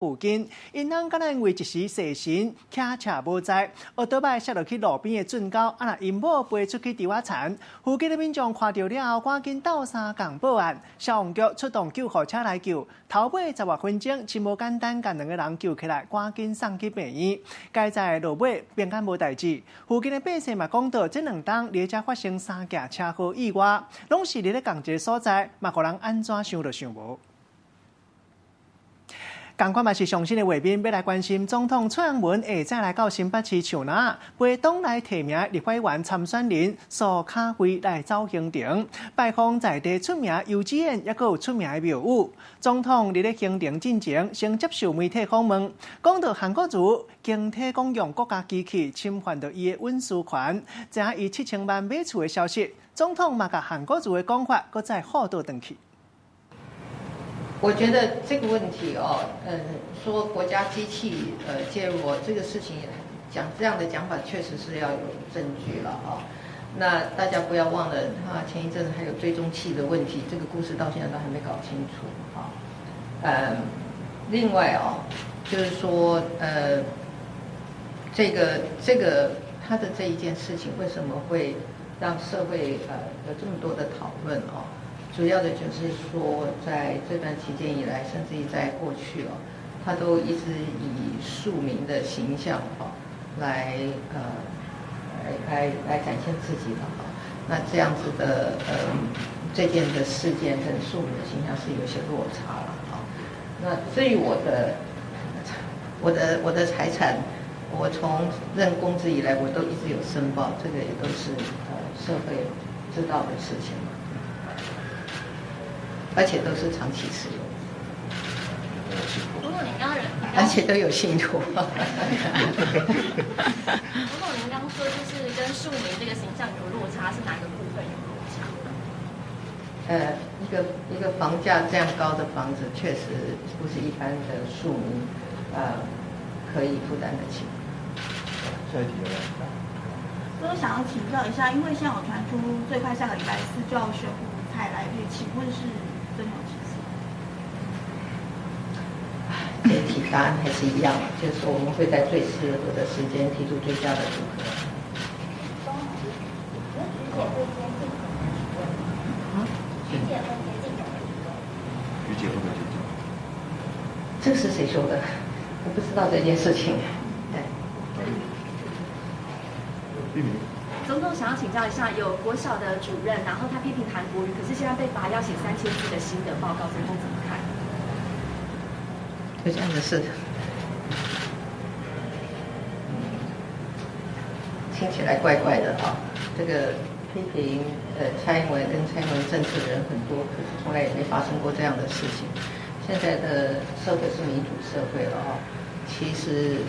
附近，𪜶翁敢若因為一時細神，騎車無載，歐多擺摔落去路邊的圳溝，啊若𪜶某背出去豬仔田，附近的民眾看著了後，趕緊鬥相共報案，消防局出動救護車來救，頭尾十外分鐘，真無簡單，共兩个人救起來，趕緊送去病院。佳哉落尾平安無代誌。附近的百姓嘛講到，這兩冬佇遮發生三件車禍意外，攏是佇咧仝一个所在，嘛予人按怎想都想無。仝款嘛是上新的畫面，欲來關心總統蔡英文會再來到新北市樹林，陪黨內提名立法委員參選人蘇卡慧來走行程，拜訪在地出名幼稚園，抑閣有出名的廟宇。總統佇咧行程進前，先接受媒體訪問，講到韓國瑜經體講用國家機器侵犯著伊的隱私權，知影伊7000萬買厝的消息，總統嘛共韓國瑜的講法，閣再好倒轉去。我覺得這個問題哦，說國家機器介入哦，這個事情講這樣的講法，確實是要有證據了啊。那大家不要忘了，他前一陣子還有追蹤器的問題，這個故事到現在都還沒搞清楚啊。另外哦，就是說，這個他的這一件事情為什麼會讓社會有這麼多的討論哦？主要的就是說，在這段期間以來，甚至於在過去哦，他都一直以庶民的形象哈來展現自己的哈。那這樣子的這件的事件跟庶民的形象是有些落差了哈。那至於我的財產，我從任公職以來，我都一直有申報，這個也都是社會知道的事情。而且都是長期持有。總統，您剛剛而且都有信託。總統，您剛說就是跟庶民這個形象有落差，是哪個部分有落差？一個房價這樣高的房子，確實不是一般的庶民可以負擔得起。下一題了。我想要請教一下，因為現在有傳出最快下個禮拜四就要宣布蔡賴配，請問是真有其事？這題答案還是一樣，就是說我們會在最適合的時間提出最佳的組合。徐姐會接近啊？徐姐會接近徐姐會不會接近？這是誰說的？我不知道這件事情。對。玉米。總統想要請教一下，有國小的主任，然後他批評韓國瑜，可是現在被罰要寫3000字的心得報告，總統怎麼看？就這樣的事，聽起來怪怪的啊。這個批評蔡英文跟蔡英文政策的人很多，可是從來也沒發生過這樣的事情。現在的社會是民主社會了啊，其實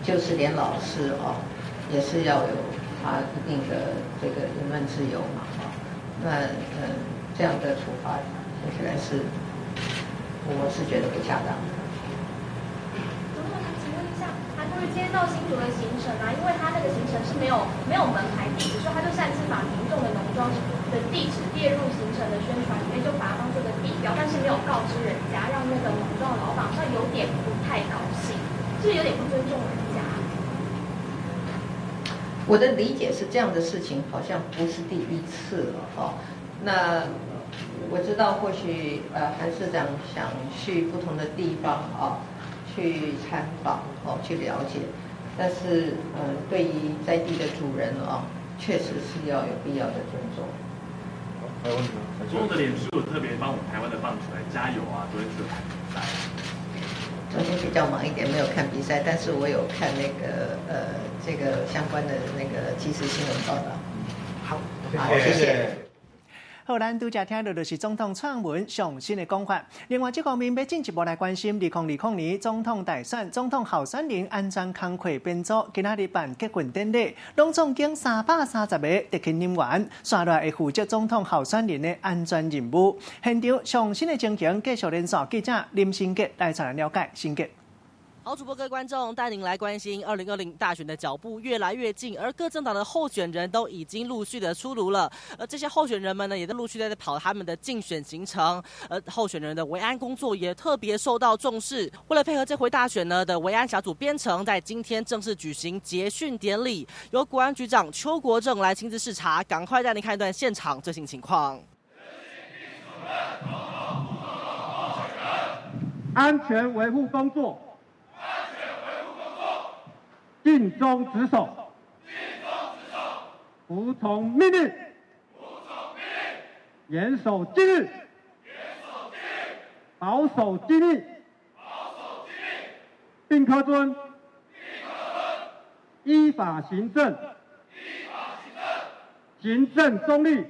就是連老師哦，也是要有他一定的這個言論自由嘛，哈。那這樣的處罰聽起來是，我是覺得不恰當。總統，想請問一下，韓國瑜今天到新竹的行程啊，因為他那個行程是沒有門牌地址，所以他就擅自把民眾的農莊的地址列入行程的宣傳裡面，就把它當做個地標，但是沒有告知人家，讓那個農莊的老闆好像有點不太高興，是不是有點不尊重人家？我的理解是，這樣的事情好像不是第一次了哈。那我知道，或許韓市長想去不同的地方啊，去參訪哦，去了解，但是對於在地的主人啊，確實是要有必要的尊重。還有問題嗎？總統的臉書有特別幫我們台灣的棒球來加油啊，昨天去看比賽。昨天比較忙一點，沒有看比賽，但是我有看那個這個相關的那個即時新聞報道。好，好，謝謝。好，咱拄才聽著就是總統蔡英文上新的講法。另外，這方面欲進一步來關心，2020年總統大選，總統候選人安全工課編組今仔日辦結訓典禮，攏總共330個特勤人員，紲落來會負責總統候選人的安全任務。現場上新的情形，繼續連線記者林新杰來帶咱了解。新杰。好，主播各位觀眾，帶您來關心2020大選的腳步越來越近，而各政黨的候選人都已經陸續的出爐了。而這些候選人們呢，也在陸續在跑他們的競選行程。而候選人的維安工作也特別受到重視。為了配合這回大選呢的維安小組編成，在今天正式舉行結訓典禮，由國安局長邱國正來親自視察。趕快帶您看一段現場最新情況。安全維護工作。盡忠職守，服從命令，嚴守紀律，保守機密，並恪遵，依法行政，行政中立。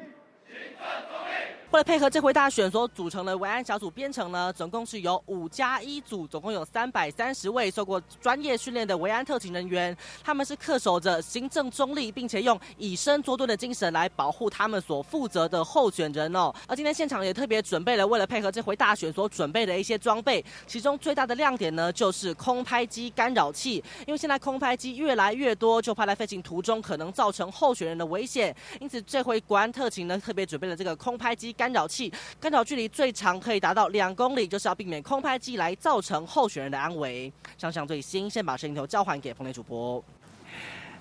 為了配合這回大選所組成的維安小組編成呢，總共是由5加1組，總共有330位受過專業訓練的維安特勤人員，他們是恪守着行政中立，並且用以身作對的精神來保護他們所負責的候選人哦。而今天現場也特別準備了，為了配合這回大選所準備的一些裝備，其中最大的亮點呢就是空拍機干擾器，因為現在空拍機越來越多，就怕在飛行途中可能造成候選人的危險，因此這回國安特勤呢特別準備了這個空拍機干擾器，干擾距離最長可以達到2公里，就是要避免空拍機來造成候選人的安危。上上最新，先把攝影頭交還給彭磊主播。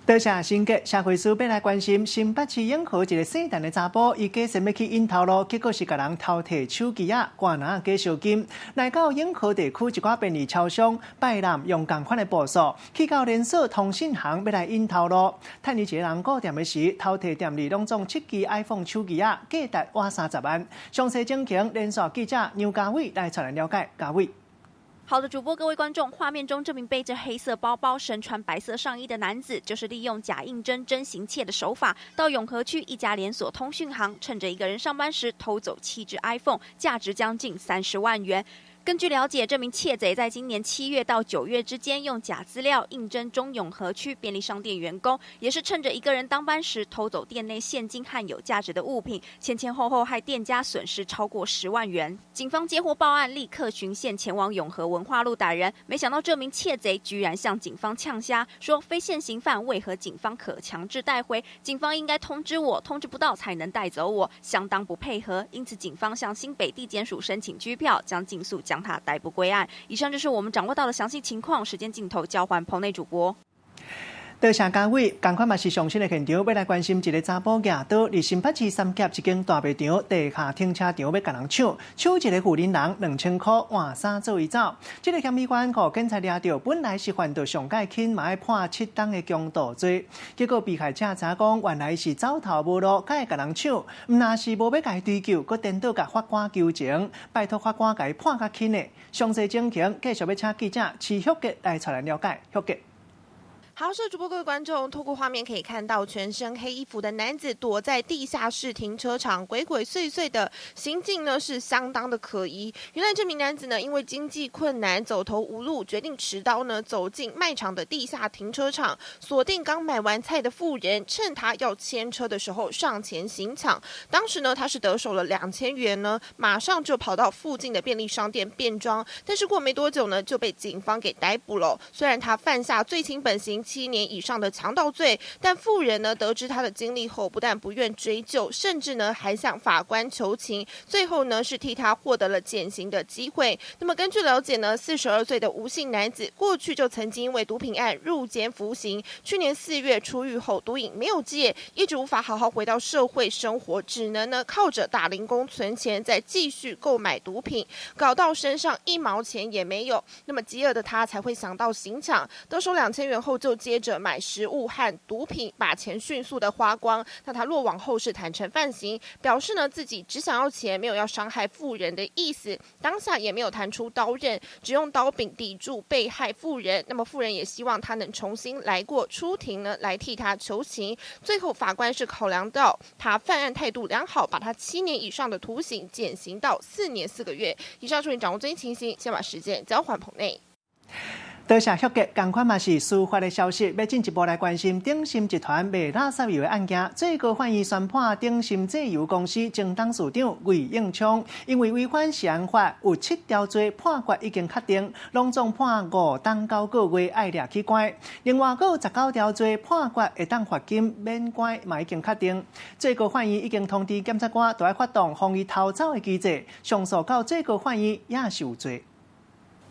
多謝新杰，社會師欲來關心新北市永和一個姓陳的查埔，伊假設欲去𪜶頭路，結果是共人偷提手機仔、掛籃仔加燒金。來到永和地區一寡便利超商，拜六用仝款的步數去到連鎖通訊行欲來𪜶頭路，趁伊一個人顧店的時，偷提店裡攏總7支 iPhone 手機仔，價值倚30萬。詳細情形，連線記者楊家偉來帶咱了解。家偉。好的，主播各位觀眾，畫面中這名背着黑色包包、身穿白色上衣的男子，就是利用假應徵真行竊的手法，到永和區一家連鎖通訊行，趁着一個人上班時偷走7支 iPhone，價值將近30萬元。根據了解，這名竊賊在今年7月到9月之間，用假資料應徵中永和區便利商店員工，也是趁着一個人當班時偷走店內現金和有價值的物品，前前後後害店家損失超過10萬元。警方接獲報案，立刻循線前往永和文化路逮人，沒想到這名竊賊居然向警方嗆聲，說非現行犯為何警方可強制帶回？警方應該通知我，通知不到才能帶走我，相當不配合。因此，警方向新北地檢署申請拘票，將盡速將他逮捕歸案。以上就是我們掌握到的詳細情況。時間鏡頭交還棚內主播。多謝嘉偉，仝款嘛是上新的現場，欲來關心一個查埔舉刀，佇新北市三峽一間大賣場地下停車場欲共人搶，搶一個婦人人2000箍換衫做伊走。這個嫌疑犯予警察掠著，本來是犯著上蓋輕，嘛愛判7冬的強盜罪。結果被害者知影講，原來是走投無路，才會共人搶。毋但是無欲共伊追究，閣顛倒共法官求情，拜託法官共伊判較輕的。詳細情形，繼續欲請記者徐旭傑來帶咱了解。旭傑。好，是主播各位觀眾，透過畫面可以看到，全身黑衣服的男子躲在地下室停車場，鬼鬼祟祟的行徑呢是相當的可疑。原來這名男子呢，因為經濟困難，走投無路，決定持刀呢走進賣場的地下停車場，鎖定剛買完菜的婦人，趁他要牽車的時候上前行搶。當時呢，他是得手了2000元呢，馬上就跑到附近的便利商店變裝，但是過沒多久呢，就被警方給逮捕了。雖然他犯下最輕本刑7年以上的強盜罪，但婦人呢得知他的經歷後，不但不願追究，甚至呢還向法官求情，最後呢是替他獲得了減刑的機會。那麼根據了解呢，42歲的吳姓男子過去就曾經因為毒品案入監服刑，去年4月出獄後，毒癮沒有戒，一直無法好好回到社會生活，只能呢靠着打零工存錢，再繼續購買毒品，搞到身上1毛錢也沒有。那麼飢餓的他才會想到行搶，得手2000元後就接着買食物和毒品，把錢迅速的花光。那他落網後是坦承犯行，表示呢自己只想要錢，沒有要傷害婦人的意思。當下也沒有彈出刀刃，只用刀柄抵住被害婦人。那麼婦人也希望他能重新來過，出庭呢來替他求情。最後法官是考量到他犯案態度良好，把他7年以上的徒刑減刑到4年4個月。以上是你掌握最新情形，先把時間交還棚內。多謝歇格，仝款嘛是司法的消息，欲進一步來關心鼎鑫集團賣垃圾油的案件。最高法院宣判鼎鑫製油公司前董事長魏應充，因為違反食安法，有七條罪判決已經確定，攏總判5冬9個月愛掠去關。另外，閣有19條罪判決會當罰金免關嘛已經確定。最高法院已經通知檢察官，著愛發動防伊逃走的機制，上訴到最高法院也是有罪。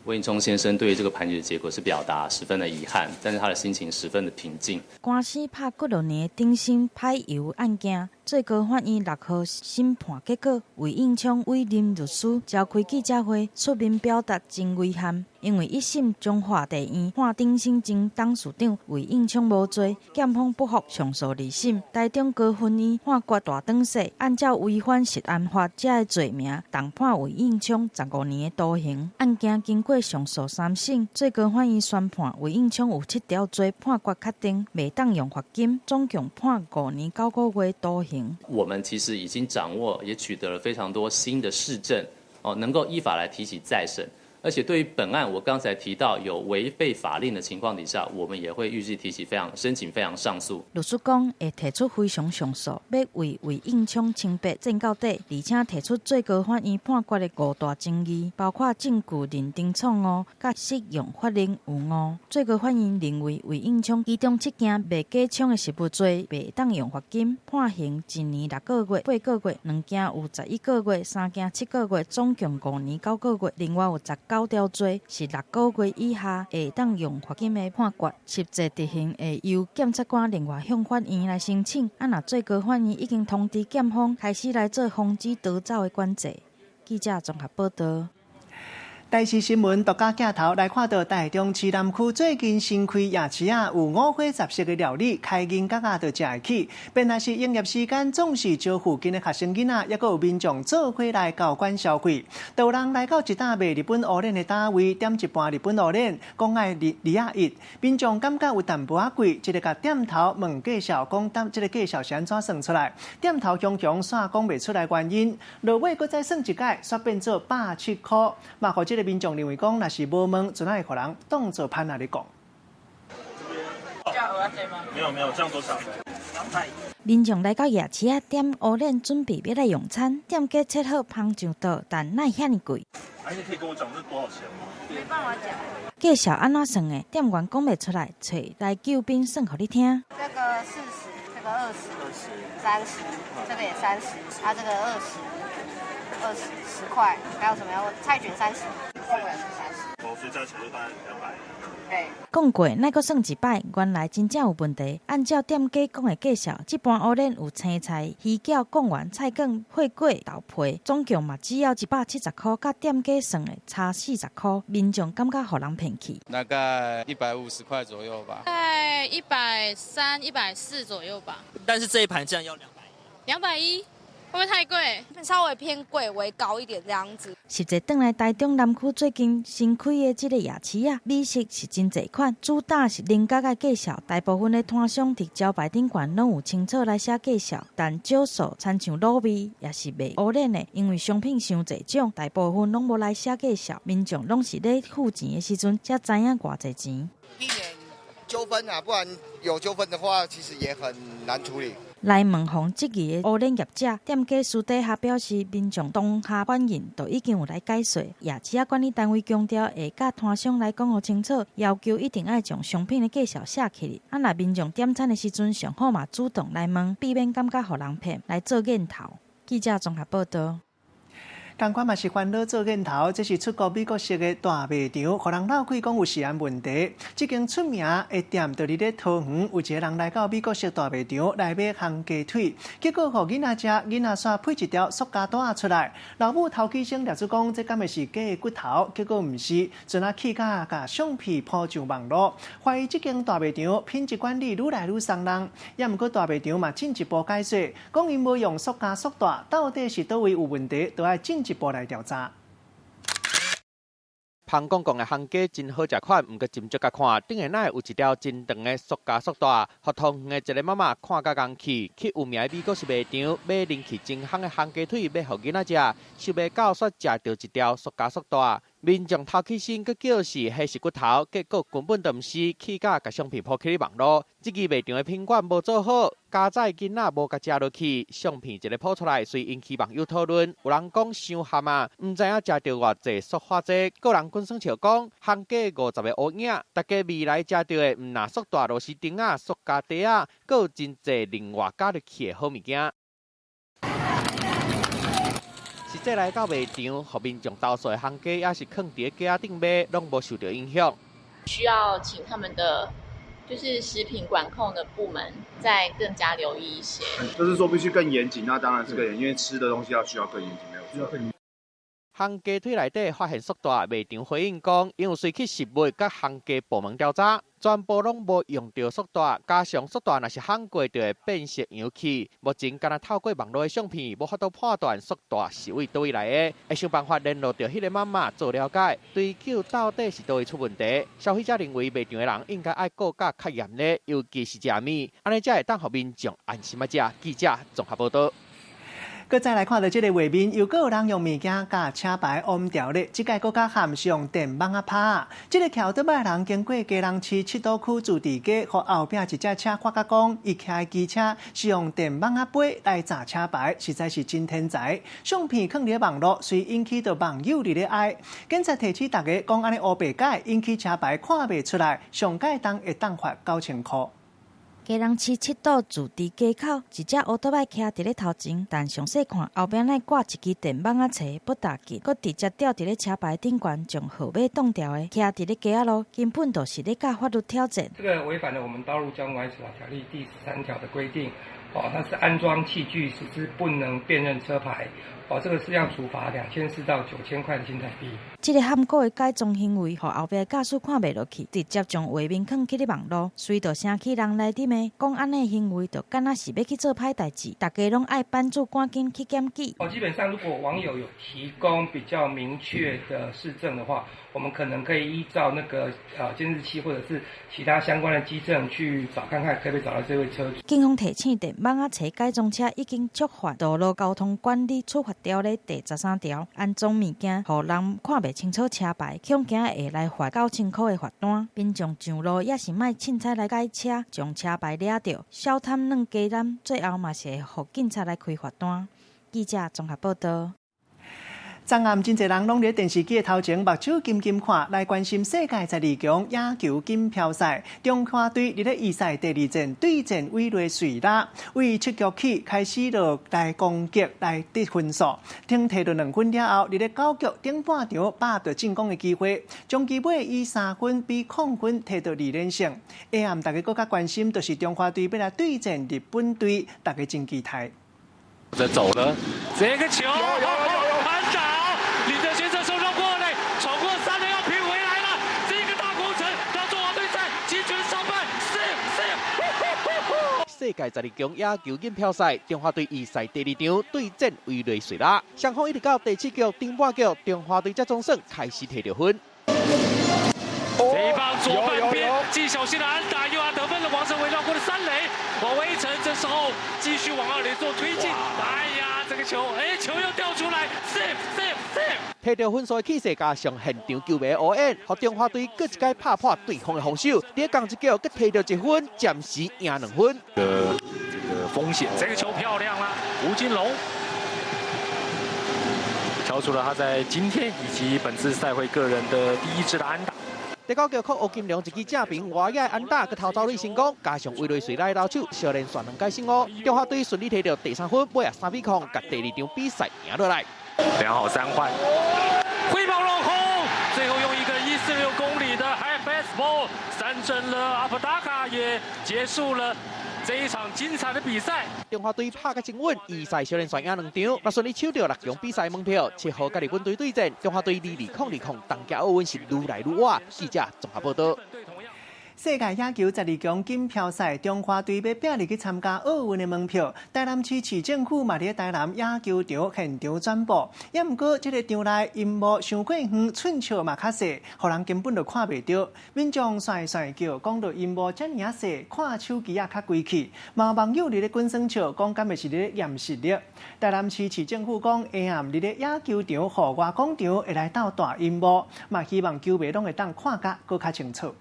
魏應充先生對於這個判決結果是表達十分的遺憾，但是他的心情十分的平靜。官司拍幾落年的鼎鑫歹油案件，最高法院6號審判結果，魏應充委任律師召開記者會，出面表達真遺憾，因為一審彰化地院判鼎鑫前董事長魏應充無罪，檢方不服上訴二審，台中高分院判決大轉勢，按照違反食安法這个罪名，重判魏應充15年的徒刑。案件經過上訴三審，最高法院宣判魏應充有七條罪判決確定，袂當用罰金，總共判5年9個月徒刑。我們其實已經掌握，也取得了非常多新的事證，哦，能夠依法來提起再審。而且對於本案，我剛才提到有違背法令的情況底下，我們也會預計提起非常申請非常上訴。律師講會提出非常上訴，欲為魏應充清白戰到底，而且提出最高法院判決的五大爭議，包括證據認定錯誤、佮適用法令有誤。最高法院認為魏應充其中七件賣假槍的食物罪，袂當用罰金，判刑1年6個月、8個月，兩件有11個月，三件7個月，總共5年9個月。另外有19條罪是6個月以下會當用罰金的判決，實際執行會由檢察官另外向法院來申請。啊，若最高法院已經通知檢方開始來做防止逃走的管制。記者綜合報導。台視新聞獨家鏡頭來看到台中市南區最近新開夜市仔，有五花雜色的料理，開銀角仔就食會起。本來是營業時間總是招附近的學生囡仔，抑閣有民眾做伙來到館消費。就有人來到一檔賣日本烏龍的攤位，點一盤日本烏龍，講愛21。民眾感覺有淡薄仔貴，這个共店頭問介紹，講當這个介紹是按怎算出來？店頭雄雄煞講袂出來原因。落尾閣再算一擺，煞變做170塊。嘛，予這个民眾認為講，若是無問，就會予人當做潘仔咧講。沒有沒有，這樣多少？200。民眾來到夜市仔點烏龍，準備欲來用餐，店家切好芳上桌，但哪會遐爾貴？哎，你可以跟我講這多少錢嗎？沒辦法講。介紹按怎算的，店員講袂出來，揣來救兵算予你聽。這個40，這個20，30，這個也30，啊，這個20，20 10塊，還有什麼要問？菜捲30，貢丸是30。哦，所以加起來就大概200。對。講過，哪閣算一擺？原來真正有問題。按照店家講的介紹，這盤烏龍有青菜、魚餃、貢丸、菜卷、火鍋、豆皮，總共嘛只要170塊，佮店家算的差40塊，民眾感覺予人騙去。大概150塊左右吧。大概130、140左右吧。但是這一盤這樣要210。 210。會不會太貴？稍微偏貴，微高一點這樣子。實際轉來台中南區最近新開的這个夜市仔，美食是真濟款，主打是菱角仔介紹。大部分的攤商佇招牌頂懸攏有清楚來寫介紹，但少數親像滷味也是賣烏龍的，因為商品傷濟種，大部分攏無來寫介紹，民眾攏是咧付錢的時陣才知影偌濟錢。避免糾紛啊，不然有糾紛的話，其實也很難處理。來問黃質疑的烏龍業者，店家私底下表示，民眾當下反應都已經有來解說。夜市仔管理單位強調，會佮攤商來講予清楚，要求一定愛將商品的介紹寫起來。啊，若民眾點餐的時陣，上好嘛主動來問，避免感覺予人騙來做癮頭。記者綜合報導。仝款嘛是煩惱做癮頭，這是出國美國式的大賣場，予人鬧開講有食安問題。這間出名的店就佇咧桃園，有一個人來到美國式大賣場來買烘雞腿，結果予囡仔食，囡仔煞配一條塑膠袋仔出來。老母頭起先掠出講，這敢會是雞的骨頭？結果毋是，陣仔氣甲共相片 po 上網路，懷疑這間大賣場品質管理愈來愈鬆人。也毋過大賣場嘛進一步解釋，講𪜶無用塑膠塑袋，到底是佗位有問題，都愛進一步來調查。芳公公的烘雞真好食款，毋過斟酌共看，頂下哪會有一條真長的塑膠塑袋？予桃園的一个媽媽看甲仝氣，去有名的美國式賣場買人氣真夯的烘雞腿，欲予囡仔食，想袂到煞食著一條塑膠塑袋，民眾頭起身，閣叫是彼是骨頭，結果根本就毋是，去甲共相片 po 起咧網路。這支賣場的品管無做好，加載囡仔無共食落去，相片一个 po 出來，隨引起網友討論。有人講傷譀啊，毋知影食著偌濟塑化劑。閣有人滾耍笑講，行家50个烏影，大家未來食著的毋若塑袋、螺絲釘仔、塑膠袋仔，閣有真濟另外加入去的好物件。實際來到賣場，予民眾投訴的行家也是囥佇咧架仔頂賣，攏無受著影響。需要請他們的就是食品管控的部門再更加留意一些。就是說必須更嚴謹，那當然是更嚴，因為吃的東西要需要更嚴謹，沒有錯。行家腿內底發現塑袋，賣場回應講，𪜶有隨去食物佮行家部門調查，全部攏無用著塑袋，加上塑袋若是烘過就會變色溶去。目前敢若透過網路的相片，無法度判斷塑袋是為佗位來的，會想辦法聯絡著彼个媽媽做了解，追究到底是佗位出問題。消費者認為賣場的人應該愛顧甲較嚴咧，尤其是食物，按呢才會當予民眾安心仔食。記者綜合報導。閣再來看著這个畫面，又閣有人用物件共車牌烏掉咧，這擺閣較含是用電網仔拍。這个騎歐多擺的人經過基隆市七堵區自治街，予後壁一隻車發覺講，伊騎的機車是用電網仔杯來砸車牌，實在是真天才。相片囥佇咧網路，隨引起著網友佇咧哀。警察提醒大家，講按呢烏白改，引起車牌看袂出來，上蓋當會當罰9000箍。基隆市七堵自治街口，一隻歐多擺徛佇咧頭前，但詳細看後壁乃掛一支電網仔錘，不打緊，閣直接吊佇咧車牌頂懸，將號碼擋掉的，徛佇咧街仔路，根本就是咧佮法律挑戰。這個違反了我們道路交通管理處罰條例第13條的規定，哦，它是安裝器具使之不能辨認車牌，哦，這個是要處罰2400到9000塊的新台幣。這个譀古的改裝行為，予後壁駕駛看袂落去，直接將畫面囥去咧網路，隨著聲起人來啉的，講按呢行為，就敢若是欲去做歹代誌，大家攏愛版主趕緊去檢舉。哦，基本上如果網友有提供比較明確的事證的話，我們可能可以依照那個監視器或者是其他相關的跡證去找看看，可不可以找到這位車主。警方提醒，電網仔錘改裝車已經觸犯道路交通管理處罰條例第13條，安裝物件，予人看袂清楚車牌，恐驚會來罰9000箍的罰單。民眾上路也是莫凊彩來改車，將車牌掠著，小貪軟加擔，最後嘛是會予警察來開罰單。記者綜合報導。昨暗真濟人攏佇電視機的頭前，目睭金金看，來關心世界十二強野球錦標賽。中華隊佇咧預賽第二戰對戰委內瑞拉，為七局起開始就來攻擊來得分數，頂提著2分了後，佇咧9局頂半場把握著進攻的機會，終其尾以3分比0分提著2連勝。下暗大家閣較關心，就是中華隊欲來對戰日本隊，大家真期待。這走了，這個球。李哲軒這時候繞過來，闖過三壘要拼回來了。這個大工程讓中華隊在擊球上半，四四。世界十二強野球錦標賽，中華隊預賽第二場對戰委內瑞拉，雙方一直到第7局頂半局，中華隊才總算開始提著分。這一棒左半邊紀曉新的安打又要得分了，王勝偉繞過了三壘，王威晨這時候繼續往二壘做推進。哎呀，這個球，哎，球又掉出來，safe safe safe。提著分數的氣勢，加上現場球迷烏煙，予中華隊閣一擺拍破對方的防守。佇仝一局，閣提著1分，暫時贏2分。這個風險，這個球漂亮啦，吳金龍敲出了他在今天以及本次賽會個人的第一支的安打。第9局，靠吳金龍一支正平外野安打，閣偷走壘成功，加上委內瑞拉的投手小連續2擺失誤，中華隊順利提著第3分，尾仔3比0，共第2場比賽贏落來。2好3壞，揮棒落空，最後用一個146公里的 high fastball 三振了阿普達卡，也結束了這一場精彩的比賽。中華隊拍甲真穩，預賽小連續贏2場，嘛順利搶著6強比賽門票。7號佮日本隊對戰，中華隊2-2-0-2，東京奧運是愈來愈倚。記者綜合報導。世界野球十二強錦標賽，中華隊欲拼入去參加奧運的門票。台南市市政府嘛佇台南野球場現場轉播。也毋過，這个場內螢幕傷過遠，寸尺嘛較細，予人根本就看袂著。民眾訕訕叫，講著螢幕遮爾仔細，看手機仔較規氣。嘛網友佇咧滾耍笑，講敢會是佇咧驗實力。台南市市政府講，下暗佇咧野球場戶外廣場會來鬥大螢幕，嘛希望球迷攏會當看甲閣較清楚。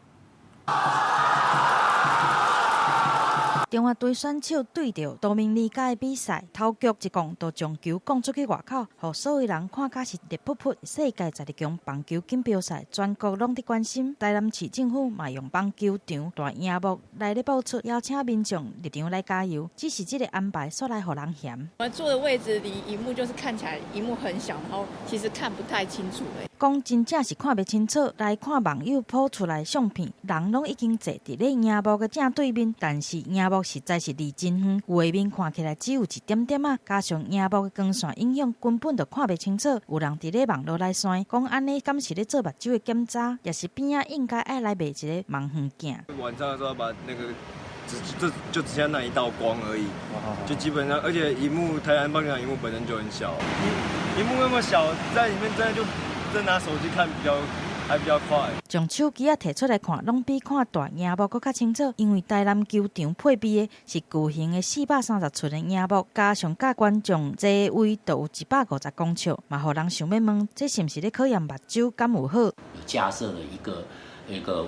中華隊選手對著多明尼加的比賽，頭局一摃就將球摃出去外口，予所有人看甲是熱噗噗。世界十二強棒球錦標賽，全國攏佇關心。台南市政府嘛用棒球場大螢幕來咧播出，邀請民眾入場來加油。只是這个安排煞來予人嫌。我們坐的位置離螢幕就是看起來螢幕很小，然後其實看不太清楚。講真正是看袂清楚，來看網友 po 出來相片，人攏已經坐佇咧螢幕的正對面，但是螢幕實在是離真遠，畫面看起來只有一點點仔，加上螢幕的光線影響，根本就看袂清楚。有人佇咧網路來訕，講按呢敢是咧做目睭的檢查，抑是邊仔應該愛來賣一個望遠鏡。晚上的時候把那個只就就只剩下那一道光而已，就基本上，而且螢幕台南棒球場螢幕本身就很小，螢幕那麼小，在裡面真的就。真拿手機看比較還比較快。將手機仔提出來看，攏比看大螢幕閣較清楚。因為台南球場配備的是巨型的430寸的螢幕，加上佮觀眾座位都有150公尺，嘛予人想欲問，這是毋是咧考驗目睭敢有好？有架設了一個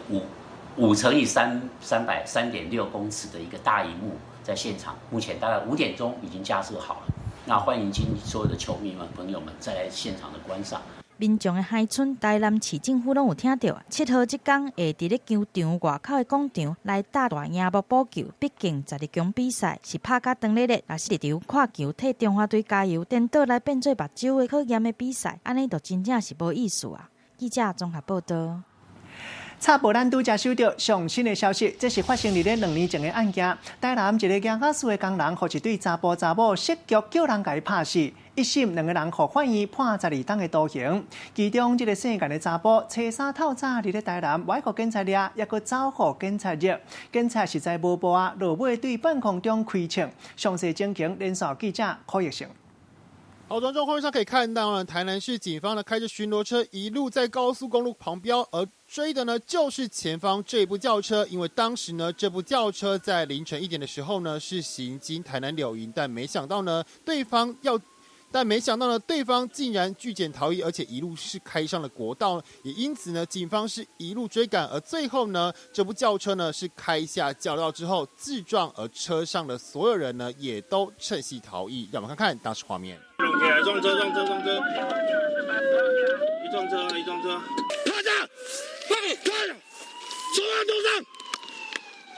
5乘以303.6公尺的一個大螢幕在現場，目前大概5點鐘已經架設好了。那歡迎今所有的球迷們朋友們再來現場的觀賞。民眾的鄉親，台南市政府攏有聽著。7號這工會佇咧球場外口的廣場來搭大螢幕播球。畢竟十二強比賽是拍甲當咧咧，若是入場看球替中華隊加油，顛倒來變做目睭的考驗的比賽，按呢就真正是無意思啊！記者綜合報導。插播咱拄才收著上新的消息，這是發生佇咧2年前的案件。台南一个夯瓦斯的工人，予一對查埔查某設局叫人共伊拍死，一審兩个人予法院判12冬的徒刑。其中這个姓顏的查埔，初三透早佇咧台南，無愛予警察掠，猶閣走予警察入。警察實在無步啊，落尾對半空中開槍。詳細情形連線記者柯奕成。好，從這畫面上可以看到呢，台南市警方呢開著巡邏車一路在高速公路狂飆，而追的呢就是前方這部轎車，因為當時呢這部轎車在凌晨1點的時候呢是行經台南柳營，但沒想到呢，對方竟然拒檢逃逸，而且一路是開上了國道，也因此呢，警方是一路追趕，而最後呢，這部轎車呢是開下交流道之後自撞，而車上的所有人呢也都趁隙逃逸。讓我們看看當時畫面。撞車撞車撞車，一撞車一撞車，趴下，趴下，手放頭上。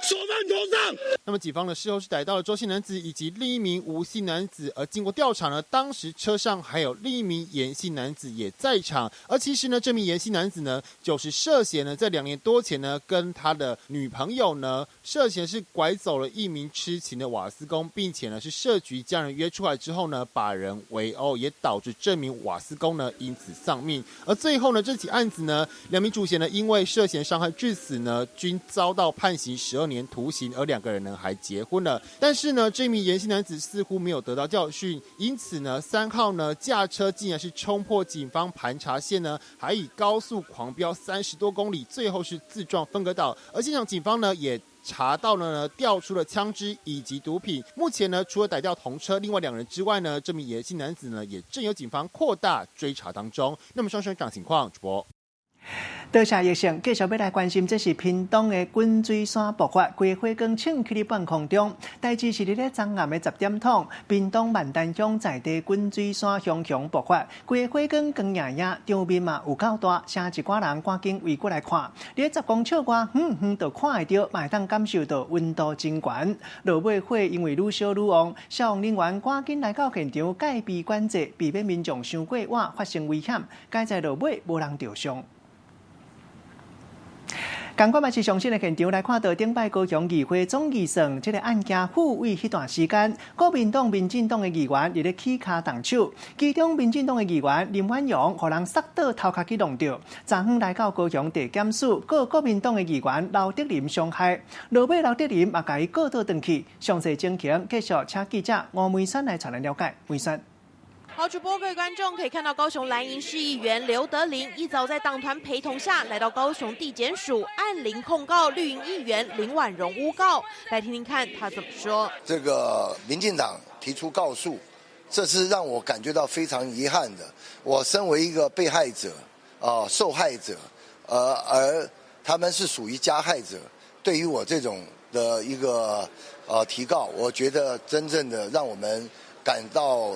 手放頭上。那麼警方呢事後是逮到了周姓男子以及另一名吳姓男子，而經過調查呢，當時車上還有另一名嚴姓男子也在場。而其實呢，這名嚴姓男子呢，就是涉嫌呢在2年多前呢，跟他的女朋友呢，涉嫌是拐走了一名痴情的瓦斯工，並且呢是設局將人約出來之後呢，把人圍毆，也導致這名瓦斯工呢因此喪命。而最後呢，這起案子呢，兩名主嫌呢因為涉嫌傷害致死呢，均遭到判刑12年徒刑，而兩個人呢還結婚了。但是呢，這名嚴姓男子似乎沒有得到教訓，因此呢，3號呢駕車竟然是衝破警方盤查線呢，還以高速狂飆30多公里，最後是自撞分隔島。而現場警方呢也查到了呢，調出了槍支以及毒品。目前呢，除了逮到同車另外兩人之外呢，這名嚴姓男子呢也正由警方擴大追查當中。那麼，雙雙漲情況，主播。多謝葉成，繼續欲來關心，這是屏東的滾水山爆發，規個火光衝起佇半空中。代誌是佇咧昨暗的10點通，屏東萬丹鄉在地滾水山熊熊爆發，規個火光光焱焱，場面嘛有夠大，聲一寡人趕緊圍過來看。佇咧10公尺外，遠遠就看會著，嘛會當感受到溫度真懸。落尾火因為愈燒愈旺，消防人員趕緊來到現場戒備管制，避免民眾傷過倚發生危險。佳哉落尾無人著傷。仝款嘛是上新的現場來看到頂擺高雄議會總預算這个案件付委彼段時間，國民黨、民進黨的議員佇咧起跤動手，其中民進黨的議員林婉容予人捒倒頭殼去弄著，昨昏來到高雄地檢署告國民黨的議員劉德林傷害，落尾劉德林嘛共伊告倒轉去。詳細情形繼續請記者吳梅山來帶咱了解。梅山。好，主播各位觀眾可以看到，高雄藍營市議員劉德林一早在黨團陪同下來到高雄地檢署按鈴控告綠營議員林婉容誣告，來聽聽看他怎麼說。這個民進黨提出告訴，這是讓我感覺到非常遺憾的。我身為一個被害者，受害者，而他們是屬於加害者，對於我這種的一個提告，我覺得真正的讓我們感到。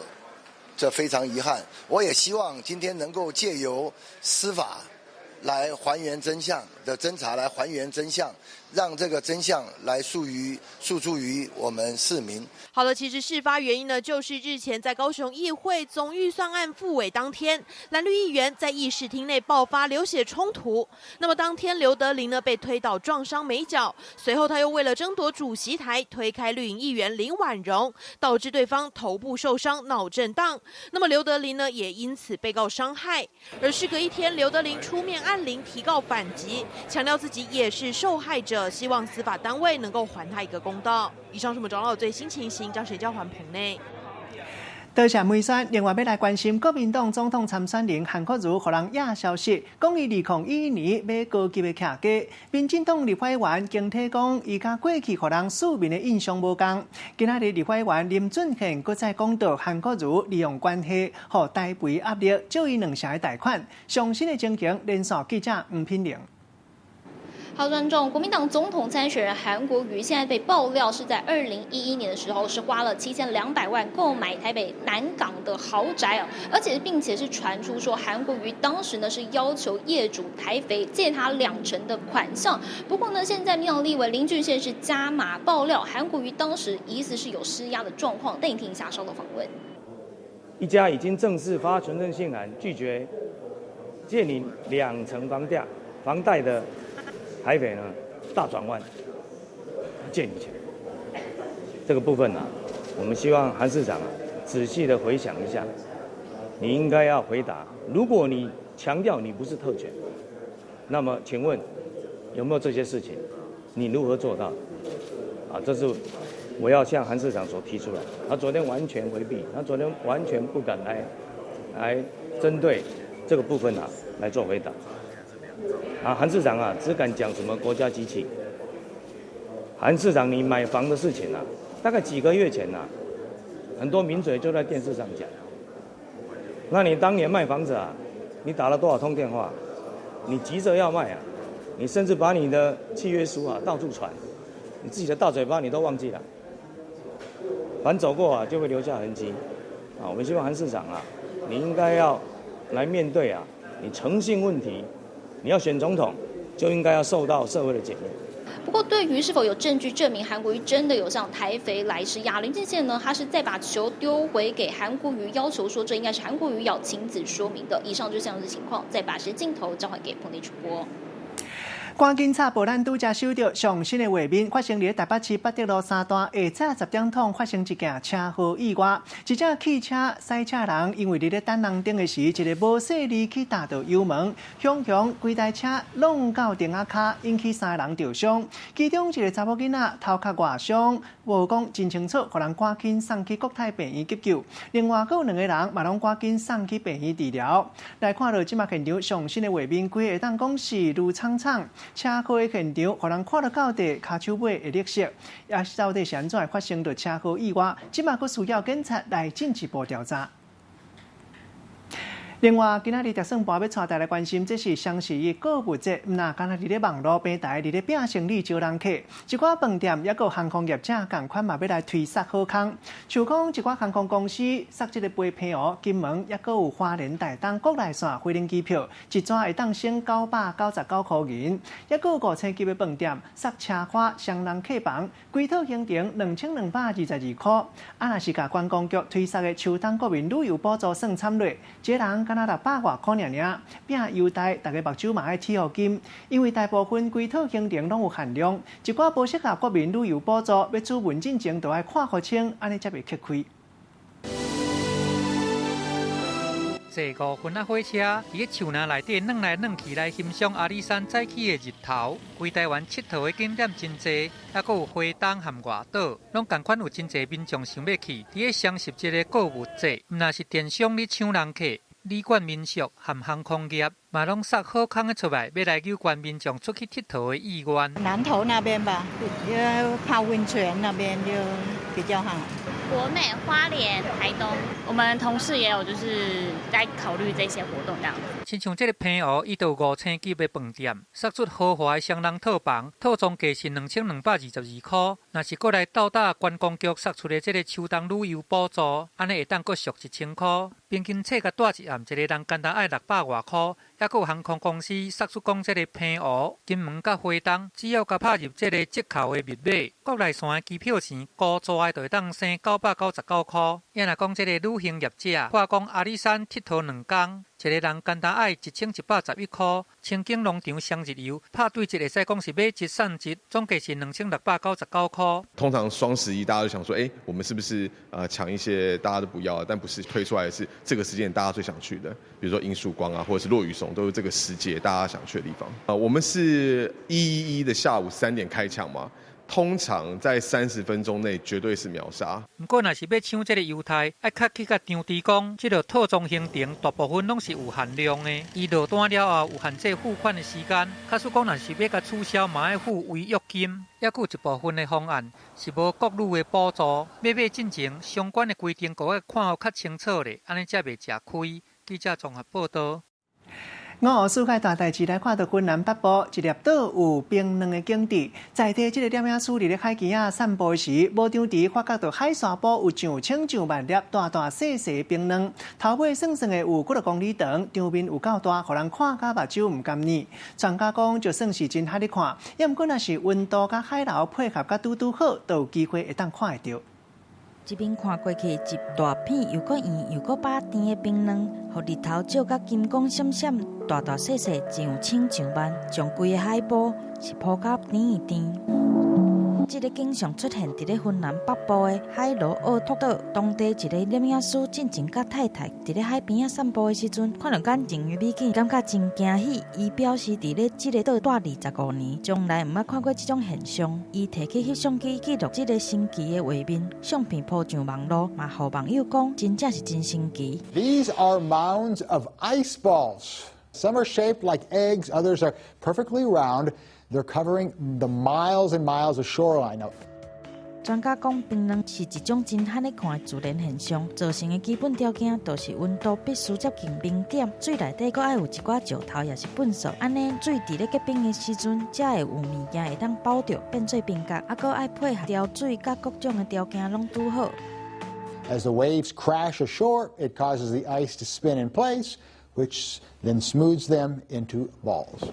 這非常遺憾，我也希望今天能夠借由司法來還原真相的偵查，來還原真相，讓這個真相來訴於訴諸於我們市民。好了，其實事發原因呢，就是日前在高雄議會總預算案付委當天，藍綠議員在議事廳內爆發流血衝突。那麼當天劉德林呢被推倒撞傷眉角，隨後他又為了爭奪主席台，推開綠營議員林婉容，導致對方頭部受傷、腦震盪。那麼劉德林呢也因此被告傷害。而事隔一天，劉德林出面按鈴提告反擊，強調自己也是受害者，希望司法單位能夠還他一個公道。以上是我們掌握最新情形，將誰交還棚內。多謝梅山，另外欲來關心國民黨總統參選人韓國瑜，予人野消息，講伊2011年買高級的客機。民進黨立法委員經體講，伊佮過去予人市民的印象無仝。今仔日立法委員林俊憲閣再講到韓國瑜利用關係，予台肥壓力，借伊兩成的貸款。上新的情形，連線記者黃品玲。好，觀眾，國民黨總統參選人韓國瑜現在被爆料是在2011年的時候是花了7200萬購買台北南港的豪宅哦，而且並且是傳出說韓國瑜當時呢是要求業主台肥借他2成的款項。不過呢，現在民進黨立委林俊憲是加碼爆料，韓國瑜當時疑似是有施壓的狀況。帶你聽一下稍後訪問。一家已經正式發存證信函拒絕借你2成房價房貸的台肥呢，大轉彎，借你錢，這個部分呢，我們希望韓市長仔細的回想一下，你應該要回答。如果你強調你不是特權，那麼請問有沒有這些事情？你如何做到？啊，這是我要向韓市長所提出來。他昨天完全迴避，他昨天完全不敢來針對這個部分啊來做回答。啊，韓市長啊，只敢講什麼國家機器。韓市長，你買房的事情啊，大概幾個月前啊，很多名嘴就在電視上講。那你當年賣房子啊，你打了多少通電話？你急着要賣啊，你甚至把你的契約書啊到處傳，你自己的大嘴巴你都忘記了。凡走過啊，就會留下痕跡。啊，我們希望韓市長啊，你應該要來面對啊，你誠信問題。你要選總統，就應該要受到社會的檢驗。不過，對於是否有證據證明韓國瑜真的有向台肥來施壓，林俊憲呢，他是再把球丟回給韓國瑜，要求說這應該是韓國瑜要親自說明的。以上就像是情況，再把時鏡頭交還給彭麗主播。趕緊插播咱拄才收著上新的畫面，發生佇台北市八德路三段下早10點鐘發生一件車禍意外，一隻汽車賽車人因為佇咧等紅燈的時，一个無細膩去踏著油門，雄雄規台車挏到釘仔跤，引起三个人著傷，其中一个查某囡仔頭殼外傷，無講真清楚，予人趕緊送去國泰病院急救。另外，閣有兩个人嘛攏趕緊送去病院治療。來看著這馬現場上新的畫面，規个會當講是愈慘慘。車禍的現場，予人看著到底跤手尾會綠色，抑是到底是按怎會發生著車禍意外？這馬閣需要警察來進一步調查。另外，今仔日特算盤欲帶大家來關心，這是雙十一購物節，毋若干焦佇咧網路平台佇咧拼生意招人客，一寡飯店抑閣有航空業者仝款嘛欲來推捒好康，像講一寡航空公司捒這个飛澎湖、金門，抑閣有花蓮、台東國內線飛行機票，一逝會當省999箍銀，抑閣有五星級的飯店捒奢華雙人客房，規套行程2222箍。啊，若是共觀光局推捒的秋冬國民旅遊補助算參落，一个人敢若六百外箍爾爾。餅優待，逐家目睭嘛愛鐵予金，因為大部分規套行程攏有限量，一寡無適合國民旅遊補助，欲諮問進前都愛看予清，按呢才袂吃虧。坐五分仔火車，佇咧樹林內底轉來轉去來欣賞阿里山早起的日頭。規台灣𨑨迌的景點真濟，猶閣有花東和外島，攏仝款有真濟民眾想欲去。佇咧雙十節的購物節，毋但是電商咧搶人客，旅館民宿和航空業嘛攏殺好康的出來，欲來誘關民眾出去𨑨迌的意願。南投那邊吧，因為泡溫泉那邊就比較好。國美、花蓮、台東，我們同事也有就是在考慮這些活動這樣子。親像這个澎湖，伊就有五星級的飯店，釋出豪華的雙人套房，套裝價是2222箍。若是閣來到達觀光局釋出的這个秋冬旅遊補助，按呢會當閣俗1000箍。平均冊共蹛一暗，一个人干焦愛600外箍。猶閣有航空公司釋出講，這个澎湖、金門佮花東，只要共拍入這个折扣的密碼，國內線的機票錢孤座的就會當省999箍。抑若講這个旅行業者，看講阿里山𨑨迌2工，一个人干焦愛1111箍。清境農場雙日遊拍對折會使講是買一送一，總計是2699箍。通常雙十一大家都想說，欸，我們是不是搶一些大家都不要，但不是推出來的是這個時間大家最想去的，比如說櫻曙光啊，或者是落羽松，都是這個時節大家想去的地方。啊，我們是111的下午3點開搶嘛。通常在30分鐘內絕對是秒殺。毋過，若是欲搶這个優待，愛較去共場地講，這个套裝行程大部分攏是有限量的。伊落單了後有限制付款的時間，假使講若是欲共取消，嘛愛付違約金。猶閣有一部分的方案是無國旅的補助，欲買進前相關的規定，閣愛看予較清楚咧，按呢才袂食虧。記者綜合報道。五湖四海大代誌來看到雲南北部一粒島有冰卵的景致，在地這个攝影師佇咧海墘仔散步時，無張佇發覺到海沙埔有上千上萬粒大大細細的冰卵，頭尾算算的有幾若公里長，場面有夠大，予人看甲目睭毋甘軟。專家講，就算是真罕咧看，猶毋過若是溫度佮海流配合甲拄拄好，都有機會會當看會著。這邊看過去，一大片又閣圓又閣飽甜的冰卵，予日頭照甲金光閃閃，大大細細上千上萬，將規个海埔是鋪甲甜甜。這个景象出現佇咧雲南北部的海螺奧托島，當地一个攝影師進前佮太太佇咧海邊仔散步的時陣，看著眼前的美景，感覺真驚喜。伊表示佇咧這个島蹛25年，從來毋捌看過這種現象。伊提起翕相機記錄這个神奇的畫面，相片鋪上網路，嘛予網友講，真正是真神奇。 These are mounds of ice balls. Some are shaped like eggs, others are perfectly round. They're covering the miles and miles of shoreline. 專家講，冰卵是一種真罕咧看的自然現象，造成的基本條件就是溫度必須接近冰點，水內底閣愛有一寡石頭抑是糞埽，按呢水佇咧結冰的時陣，才會有物件會當包著變做冰角，猶閣愛配合調水佮各種的條件攏拄好。 As the waves crash ashore, it causes the ice to spin in place, which then smooths them into balls.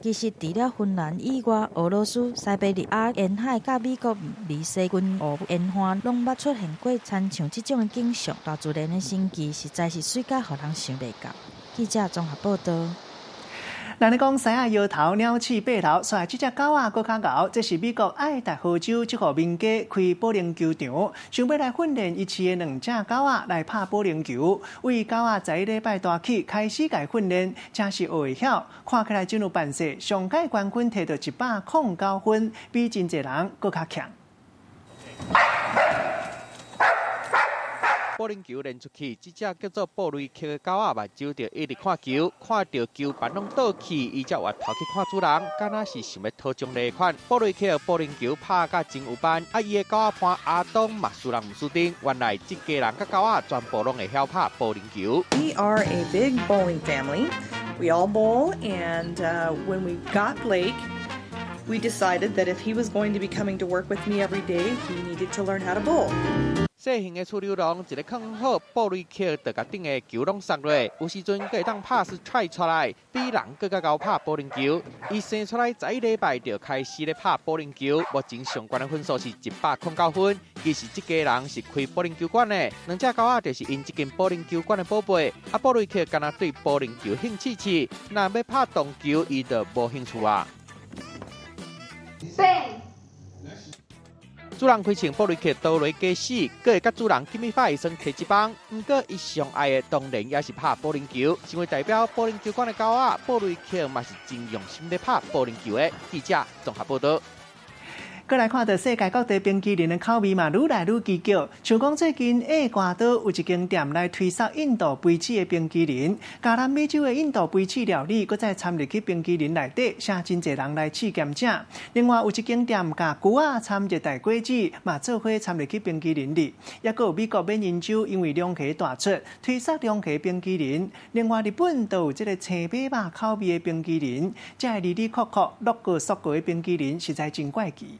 其實，除了芬蘭以外，俄羅斯、西伯利亞沿海佮美國密西根湖沿岸，攏捌出現過親像這種的景象。大自然的神奇，實在是媠甲予人想袂到。記者綜合報道。人咧講獅仔搖頭，鳥鼠爬樓，煞來這隻狗仔閣較𠢕。這是美國愛達荷州這戶民家開保齡球場，想欲來訓練伊飼的兩隻狗仔來拍保齡球。為狗仔十一禮拜大起開始共訓練，真是學會曉。看起來真有辦勢，上屆冠軍提著109分，比真濟人閣較強。保齡球練出去，這隻叫做布雷克的狗仔目睭就一直看球，看著球板攏倒去，伊才回頭去看主人，敢若是想欲討獎勵款。布雷克保齡球拍甲真有範，啊，伊的狗仔伴阿東嘛輸人毋輸陣。原來這家人佮狗仔全部攏會曉拍保齡球。 We are a big bowling family. We all bowl, and when we got Blake, we decided that if he was going to be coming to work with me every day, he needed to learn how to bowl. 细型的储溜笼，一个囥好，布雷克就共顶的球攏摔落。有时阵阁会当拍出踹出来，比人阁较𠢕拍保龄球。伊生出来11礼拜就开始咧拍保龄球，目前上悬的分数是109分。其实这家人是开保龄球馆的，两只狗仔就是𪜶这间保龄球馆的宝贝。啊，布雷克敢若对保龄球兴趣趣，若欲拍撞球，伊就无兴趣啊。主人开枪，布雷克倒落假死，阁会佮主人 give me five 耍提一枋。毋过，伊上爱的当然也是拍保龄球。身为代表保龄球馆的狗仔，布雷克嘛是真用心咧拍保龄球的。记者综合报道。阁来看到世界各地冰淇淋的口味嘛，愈来愈奇巧。像讲最近厄瓜多有一间店来推销印度杯子的冰淇淋，加南美洲的印度杯子料理，阁再掺入去冰淇淋内底，吸真济人来试兼食。另外有一间店共龟仔掺热带果子，嘛做伙掺入去冰淇淋里。抑阁有美国免饮酒，因为龙虾大出，推销龙虾冰淇淋。另外日本都有这个青马肉口味的冰淇淋，这个里里扣扣、落个缩个的冰淇淋，实在真怪奇。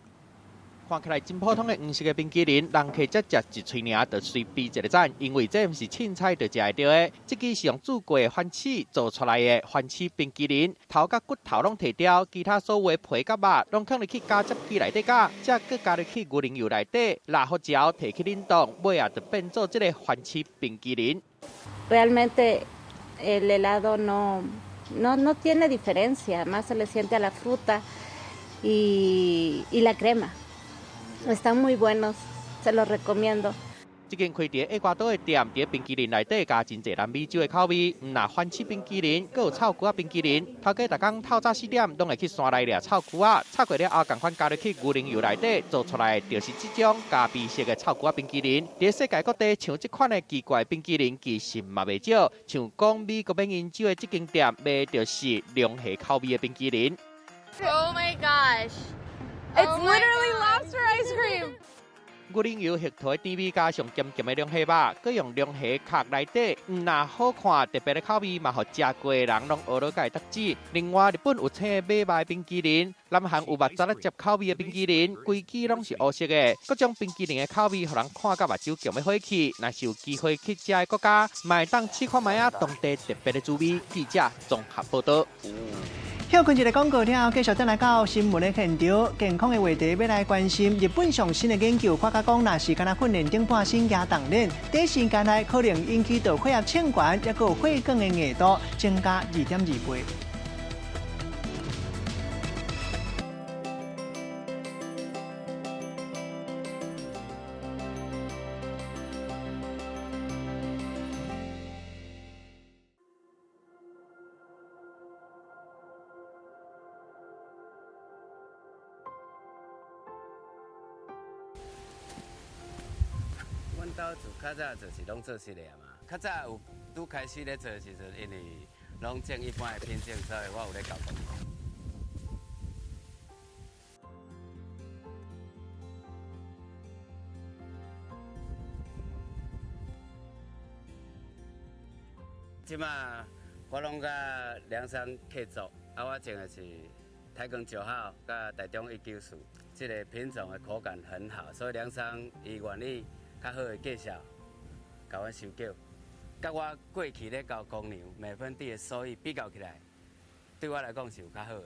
看起来真普通的黄色的冰淇淋，人客才食一喙尔就随比一个赞，因为这毋是凊彩就食会著的。这支是用煮过的番薯做出来的番薯冰淇淋，头佮骨头拢提掉，其他所有的皮佮肉拢放入去加汁机内底搅，再阁加入去牛奶油内底，拉好之后提去冷冻，尾仔就变做这个番薯冰淇淋。 Realmente el helado no no no tiene diferencia, más se le siente a la fruta y la crema. Están muy buenos, se los recomiendo. 这间开伫厄瓜多的店，伫冰淇淋内底加真济南美洲的口味，毋但番薯冰淇淋，阁有臭龟仔冰淇淋。头家逐工透早四点，拢会去山内掠臭龟仔，臭过了后，仝款加入去牛奶油内底，做出来就是这种咖啡色的臭龟仔冰淇淋。伫世界各地，像这款的奇怪冰淇淋，其实嘛袂少。像讲美国免饮酒的这间店卖的就是龙虾口味的冰淇淋。 Oh my gosh! It's literally lobster ice cream. 牛奶油核桃的甜味，加上咸咸的龙虾肉，阁用龙虾壳内底，毋但好看，特别的口味嘛，予食过的人拢学落会得指。另外，日本有青马肉冰淇淋，南韩有肉汁仔汁口味的冰淇淋，规支拢是乌色的。各种冰淇淋的口味，予人看甲目睭强欲火去。若是有机会去遮的国家，嘛会当试看觅仔当地特别的滋味。记者综合报道。歇睏一个广告了后，继续转来到新闻的现场，健康的话题欲来关心。日本上新的研究发觉讲，若是干焦训练顶半身举重练，短时间内可能引起到血压升悬，抑阁有血管的硬度增加2.2倍。阮兜自较早就是拢做实的啊嘛，较早有拄开始咧做的时阵，因为拢种一般的品种，所以我有咧搞工。这马我拢佮梁山契作，啊，我种的是台钢9号佮台中194，这个品种的口感很好，所以梁山伊愿意较好的价数，共阮收购，佮我过去咧交公牛每分地的收益比较起来，对我来讲是有较好的。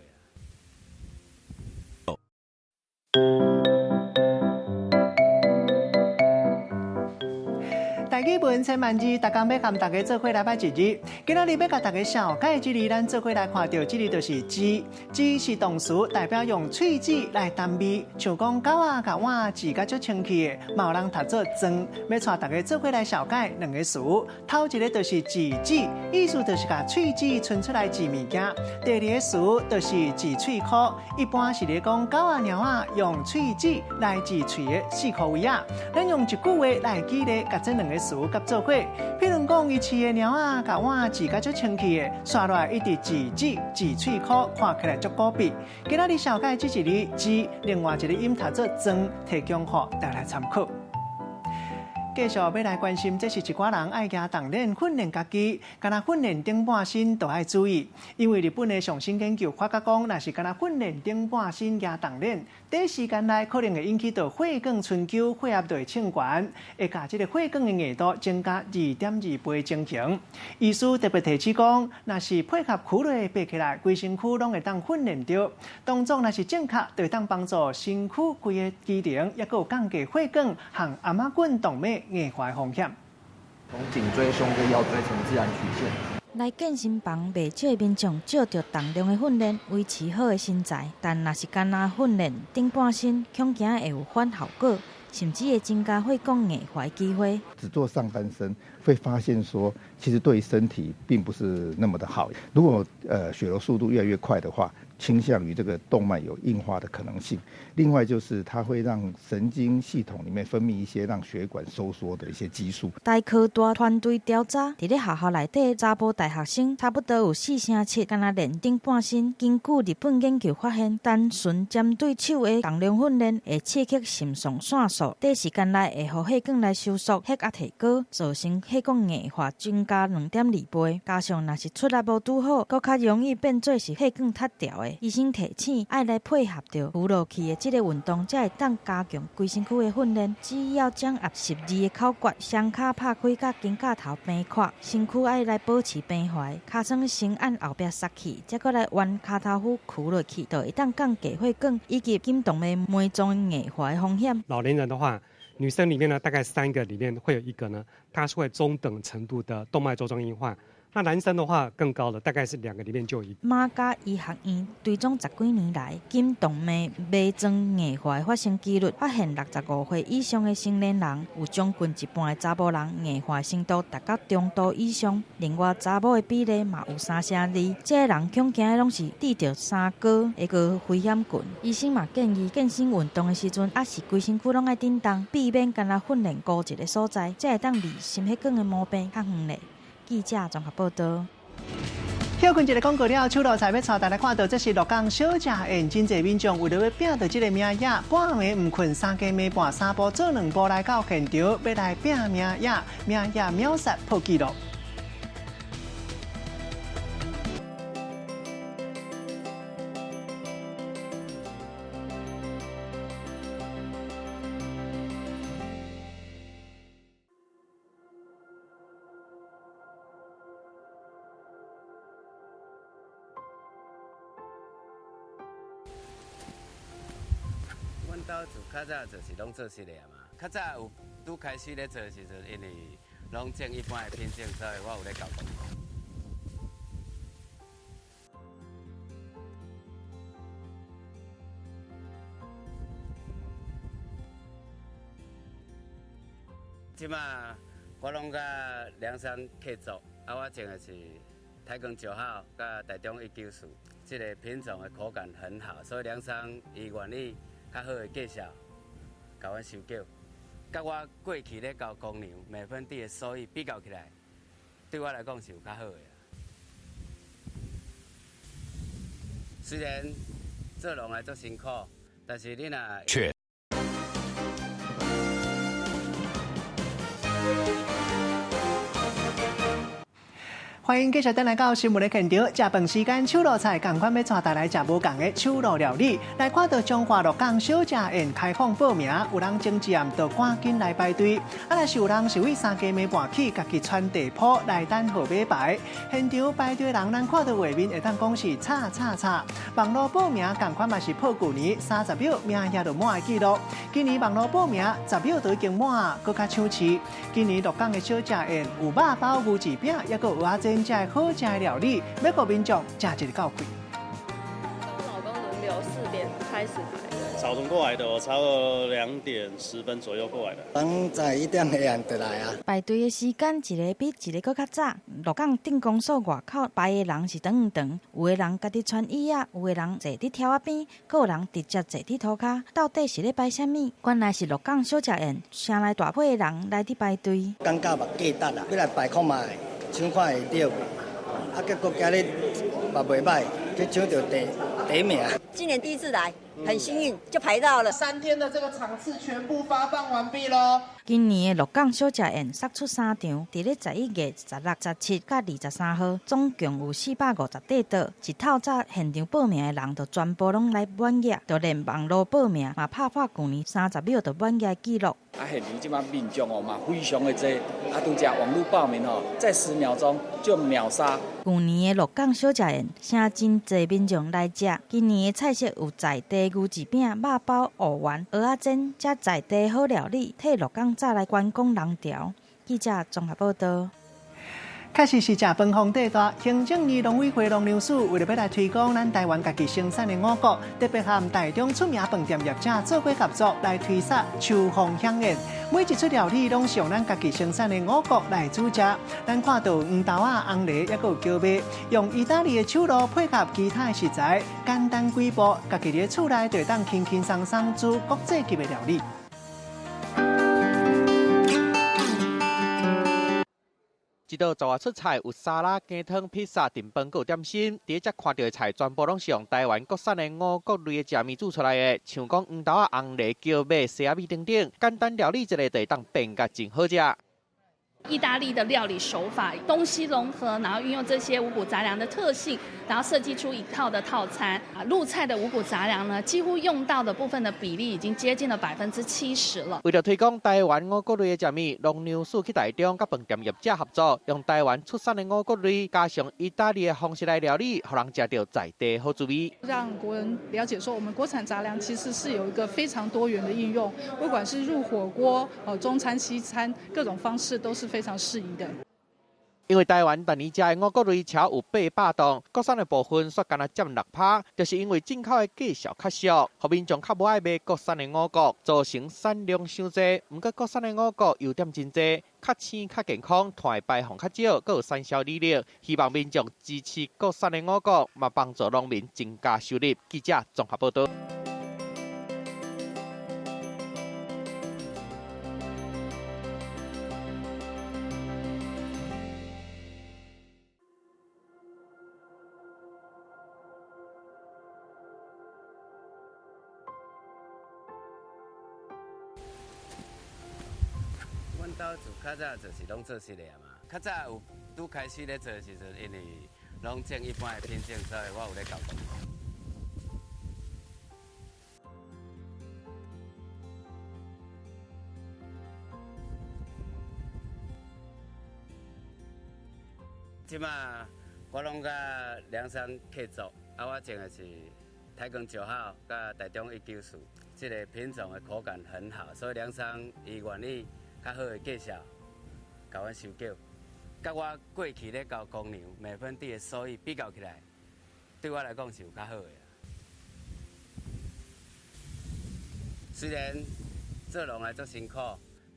台语文千万字，逐工欲共大家做伙来捌一字。今仔日欲共大家绍介这字，咱做伙来看著这字就是舌，舌是动词，代表用喙齿来谈味。像讲狗仔共碗舌甲足清气的，嘛有人读做装。欲带大家做伙来绍介两个词，头一个就是舌齿，意思就是共喙齿伸出来舌物件。第二个词就是舌喙箍，一般是咧讲狗仔、猫仔用喙齿来舌喙的四箍位仔。咱用一句话来举例，共这两个词佮做伙。譬如讲，伊饲的猫仔共碗舌甲足清气的，煞落来一直舌齿舌喙箍，看起来足古笔。今仔日绍介这一字舌，另外一个音读做装，提供予大家参考。繼續欲來關心，這是一寡人愛舉重練訓練家己，敢若訓練頂半身都愛注意，因為日本的上新研究發覺講，若是敢若訓練頂半身舉重練，短時間內可能會引起到血管春秋、血壓就會升懸，會共這个血管的硬度增加2.2倍情形。醫師特別提醒講，若是配合跍落爬起來，規身軀攏會當訓練著，動作若是正確，就會當幫助身軀規个機能，抑閣有降低血管和頷仔骨動脈硬化的風險。從頸椎、胸椎、腰椎呈自然曲線。來健身房，袂少的民眾藉著重量的訓練維持好的身材，但若是干焦訓練頂半身，恐驚會有反效果，甚至會增加血管硬化的機會。只做上半身，會發現說，其實對身體並不是那麼的好。如果血流速度越來越快的話，傾向於這個動脈有硬化的可能性。另外就是它會讓神經系統裡面分泌一些讓血管收縮的一些激素。台科大團隊調查，佇咧學校內底查埔大學生，差不多有47%干焦練頂半身。根據日本研究發現，單純針對手的重量訓練，會刺激腎上腺素，短時間內會予血管來收縮，血壓提高，造成血管硬化增加2.2倍。加上若是出力無拄好，閣較容易變做是血管塌掉的。醫生提醒，愛來配合著跍落去的這個運動，才會當加強規身軀的訓練。只要掌握12个口訣，雙跤拍開佮肩胛頭平闊，身軀愛來保持平緩，尻川先按後壁剎去，再閣來彎跤頭夫跍落去，就會當降低血管以及頸動脈糜狀硬化的風險。老年人的話，女生裡面呢，大概3個裡面會有一個呢，它是會中等程度的動脈粥狀硬化。那男生的話更高了，大概是2個裡面就一個。馬偕醫學院追蹤10幾年來，頸動脈糜狀硬化的發生幾率，發現65歲以上的成年人有將近一半的查某人硬化程度達到中度以上。另外，查某的比例嘛有3成2，這个人恐驚的攏是得著3高的高危險群。醫生嘛建議，健身運動的時陣，抑是規身軀攏愛振動，避免干焦訓練孤一个所在，才會當離心血管的毛病較遠咧。記者綜合報道。歇睏一个廣告了，手路菜欲帶大家看到，這是鹿港小食宴，真濟民眾為著欲拼著這个名額，半暝毋睏，3更暝半3步做2步來到現場，欲來拼名額，名額秒殺破紀錄。阮兜自較早就是攏做實的嘛，較早有拄開始咧做的時陣，因為攏種一般的品種，所以我有咧搞工。這馬我攏佮涼山客作，啊，我種的是台鋼9號佮台中194，這个品種的口感很好，所以涼山伊願意較好的價數，共阮收購。佮我過去咧交公牛每分地的收益比較起來，對我來講是有較好的。雖然做農的足辛苦，但是你若歡迎繼續轉來到新聞的現場。食飯時間，手路菜仝款欲帶大家食無仝的手路料理。來看到彰化鹿港小食宴開放報名，有人前一暗就趕緊來排隊，啊，若是有人是為3更暝半起，家己穿地鋪來等號碼牌。現場排隊的人，咱看到畫面會當講是吵吵吵。網路報名仝款嘛是破舊年30秒名額就滿的紀錄。今年網路報名10秒就已經滿，閣較搶市。今年鹿港的小食宴有肉包、牛舌餅，抑閣有蚵仔煎。這好食的料理，欲予民眾食一个夠氣。老公輪流4點開始排隊。早晨過來的，我差不多2點10分左右過來的。人在1點下就來啊。排隊的時間一个比一个閣較早。鹿港鎮公所外口排的人是長長，有的人家己穿椅仔，有的人坐佇柱仔邊，閣有人直接坐佇塗跤。到底是咧排啥物？原來是鹿港小食宴，城內大批的人來佇排隊。感覺嘛價值啦，欲來排看覓。搶看會著，啊，結果今日嘛袂䆀，去搶著第一名。今年第一次來，很幸運就排到了。3天的這個場次全部發放完畢咯。今年的鹿港小食宴殺出三場，佇咧11月16、17佮23號，總共有450塊桌。一透早現場報名的人就全部攏來滿額，就連網路報名嘛拍破舊年30秒就滿額的紀錄。啊，現場這馬民眾哦嘛非常的濟，啊，拄才網路報名哦，在10秒鐘就秒殺。舊年的鹿港小食宴，誠真濟民眾來食。今年的菜色有在地牛舌餅、肉包、芋圓、蚵仔煎，遮在地好料理，替鹿港帶來觀光人潮。記者綜合報道。確實是食飯皇帝大，行政院農委會農糧署為著欲來推廣咱台灣家己生產的五穀，特別和台中出名飯店業者做伙合作來推捒秋風饗宴。每一齣料理攏是用咱家己生產的五穀來煮食。咱看到黃豆仔、紅藜，抑閣有蕎麥，用意大利的手路配合其他的食材，簡單幾步，家己佇厝內就會當輕輕鬆鬆煮國際級的料理。這道十外出菜有沙拉、雞湯、披薩、燉飯，閣有點心。佇遮看著的菜，全部攏是用台灣國產的五穀類的食物煮出來的，像講黃豆仔、紅藜、蕎麥、西仔米等等，簡單料理一下就會當變甲真好食。意大利的料理手法，東西融合，然後運用這些五穀雜糧的特性，然後設計出一套的套餐。啊，入菜的五穀雜糧呢，幾乎用到的部分的比例已經接近了70%了。為著推廣台灣五穀類的食物，農糧署去台中佮飯店業者合作，用台灣出產的五穀類，加上意大利的方式來料理，予人食著在地好滋味。讓國人了解說，我們國產雜糧其實是有一個非常多元的應用，不管是入火鍋、中餐、西餐，各種方式都是非常適宜的。因為台灣逐年食的五穀類超有800噸，國產的部分煞干焦佔6%，就是因為進口的價數較俗，予民眾較無愛買國產的五穀，造成產量傷濟。毋過國產的五穀優點真濟，較鮮較健康，碳的排放較少，閣有產銷履歷。希望民眾支持國產的五穀，嘛幫助農民增加收入。記者綜合報導。阮兜自較早就是攏做實的嘛，較早有拄開始咧做的時陣，因為攏種一般的品種，所以我有咧搞。這馬我攏佮涼山客作，啊，我種的是台鋼9號佮台中194，這個品種的口感很好，所以涼山伊願意較好的價數，共阮收購。佮我過去咧交公牛每分地的收益比較起來，對我來講是有較好的。雖然做農的足辛苦，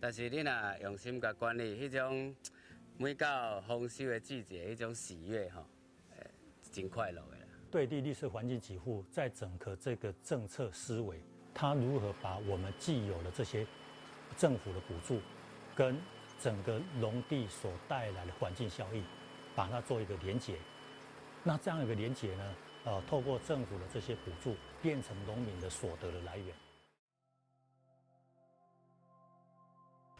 但是你若用心共管理，彼種每到豐收的季節，彼種喜悅吼，真快樂的。對地綠色環境給付，在整個這個政策思維，它如何把我們既有的這些政府的補助，跟整個農地所帶來的環境效益，把它做一個連結。那這樣一個連結呢，透過政府的這些補助，變成農民的所得的來源。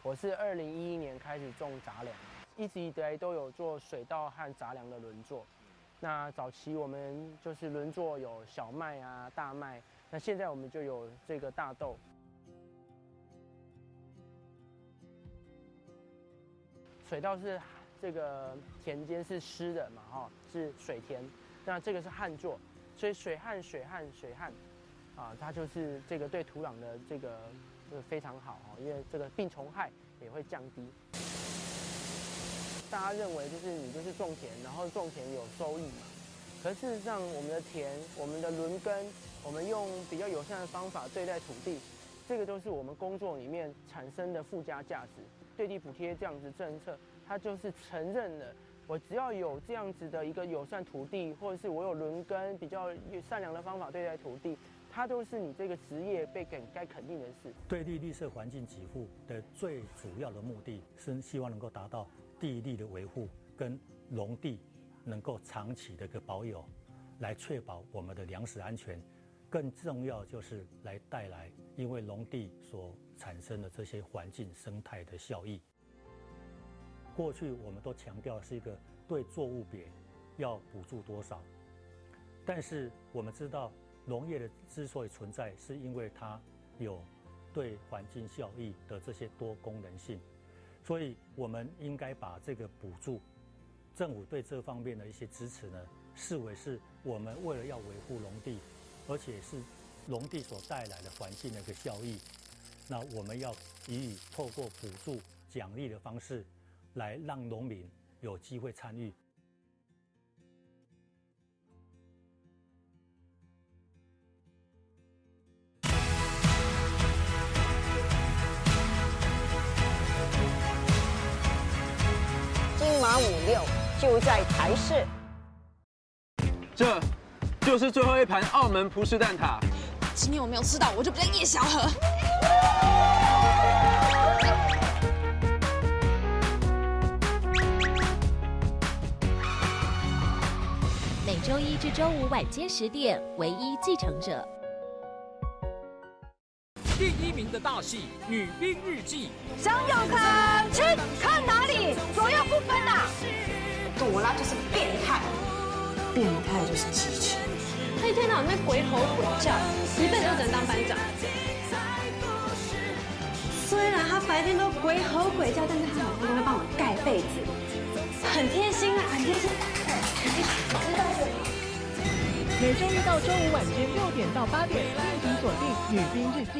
我是2011年開始種雜糧，一直以來都有做水稻和雜糧的輪作。那早期我們就是輪作有小麥啊、大麥，那現在我們就有這個大豆。水稻是這個田間是濕的嘛，哈，是水田。那這個是旱作，所以水旱、水旱、水旱，啊，它就是這個對土壤的這個非常好哦，因為這個病蟲害也會降低。大家認為就是你就是種田，然後種田有收益嘛？可事實上，我們的田、我們的輪耕，我們用比較友善的方法對待土地，這個都是我們工作裡面產生的附加價值。對地補貼這樣子政策，它就是承認了我只要有這樣子的一個友善土地，或者是我有輪耕比較善良的方法對待土地，它都是你這個職業被給該肯定的事。對地綠色環境給付的最主要的目的是希望能夠達到地力的維護跟農地能夠長期的一個保有，來確保我們的糧食安全。更重要就是來帶來因為農地所產生的這些環境生態的效益。過去我們都強調是一個對作物別要補助多少，但是我們知道農業的之所以存在，是因為它有對環境效益的這些多功能性，所以我們應該把這個補助，政府對這方面的一些支持呢，視為是我們為了要維護農地，而且是農地所帶來的環境的一個效益，那我們要予以透過補助獎勵的方式，來讓農民有機會參與。金馬56就在台視。這就是最後一盤澳門葡式蛋撻。今天我沒有吃到，我就不叫葉小和。每週一至週五晚間10點，唯一繼承者。第一名的大戲《女兵日記》。向右看，齊，看哪裡？左右不分啊！朵拉就是變態，變態就是激情。他一天到晚在鬼吼鬼叫，一輩子都只能當班長。雖然他白天都鬼吼鬼叫，但是他晚上都會幫我蓋被子，很貼心啊，很貼心。知道就好。每週一到週五晚間6點到8點，敬請鎖定《女兵日記》。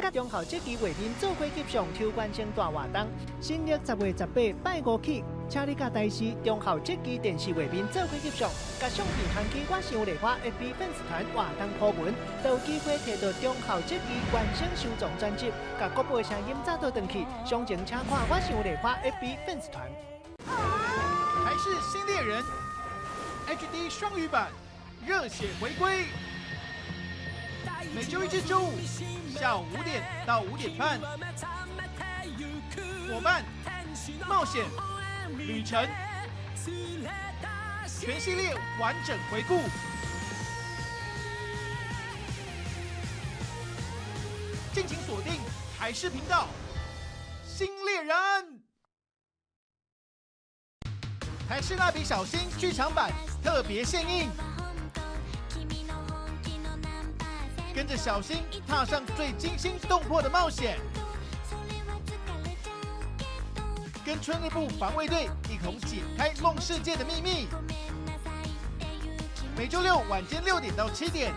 佮中孝節期畫面做伙翕相抽關生大活動，新曆10月18拜五起，請你佮台視中孝節期電視畫面做伙翕相，佮相片烘去我想麗花 FB 粉絲團活動鋪文，就有機會摕到中孝節期原聲收藏專輯，佮國寶的聲音早倒轉去。詳情請看我想麗花 FB 粉絲團。台視新獵人 HD 雙語版熱血回歸。每週一至週五下午5點到5點半，夥伴、冒險、旅程，全系列完整回顧，敬請鎖定台視頻道《新獵人》。台視蠟筆小新劇場版特別獻映。跟着小新踏上最驚心動魄的冒險，跟春日部防衛隊一同解開夢世界的秘密。每週六晚間6點到7點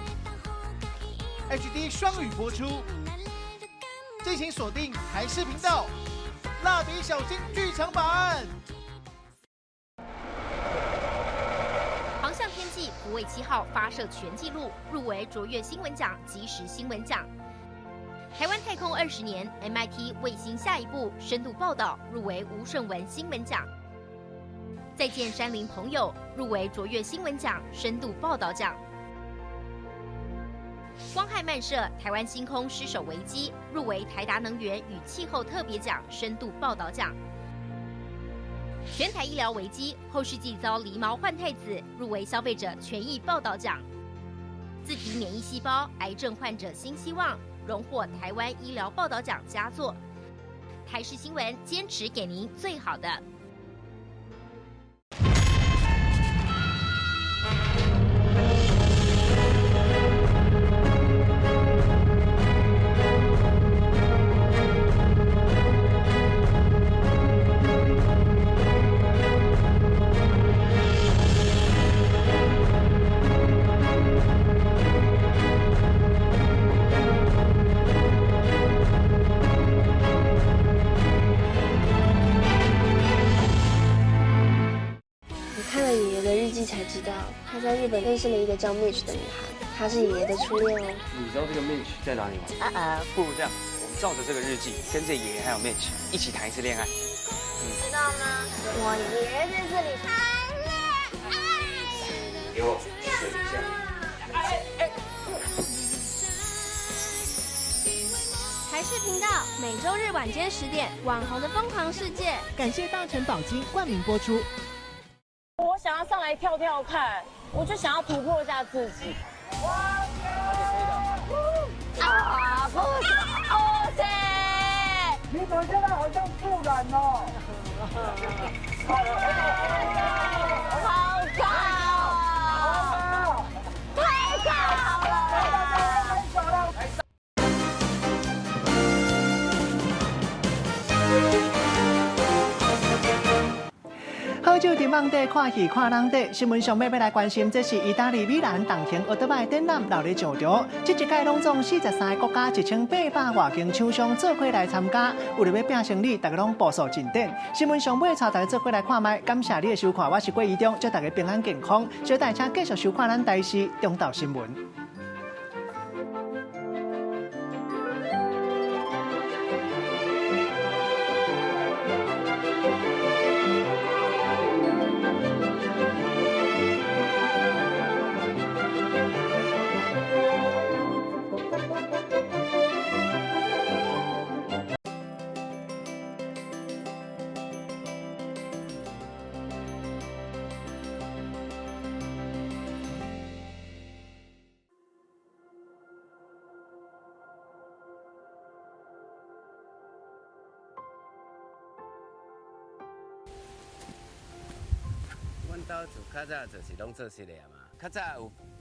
，HD 雙語播出。敬請鎖定台視頻道《蠟筆小新劇場版》。航向天際福衛7號發射全紀錄，入圍卓越新聞獎、即時新聞獎。台灣太空20年，MIT 衛星下一步深度報道入圍吳順文新聞獎。再見山林朋友入圍卓越新聞獎深度報道獎。光害漫射，台灣星空失守危機入圍台達能源與氣候特別獎深度報道獎。全台醫療危機，後世紀遭狸貓換太子，入圍消費者權益報道獎。自體免疫細胞癌症患者新希望，榮獲台灣醫療報道獎佳作。台視新聞堅持給您最好的。他在日本认识了一个叫 Mitch 的女孩，她是爺爺的初戀哦。你知道這個 Mitch 在哪裡嗎？不如這樣，我們照着這個日記，跟着爺爺還有 Mitch 一起談一次戀愛。你知道嗎？我爺爺在這裡談戀愛。給我水一下。台視頻道每週日晚間10點，網紅的瘋狂世界。感謝大成寶金冠名播出。我想要上來跳跳看，我就想要突破一下自己。去網底看戲看人底，新聞上欲欲來關心，這是意大利米蘭重型奧特邁展覽鬧咧上場。這一屆攏總43個國家1800外間廠商做伙來參加，為著欲拼生理，大家攏部署進展。新聞上尾帶大家做伙來看覓，感謝你的收看，我是郭怡中，祝大家平安健康。小弟請繼續收看咱台視中晝新聞。阮兜自較早就是攏做實的啊嘛，較早有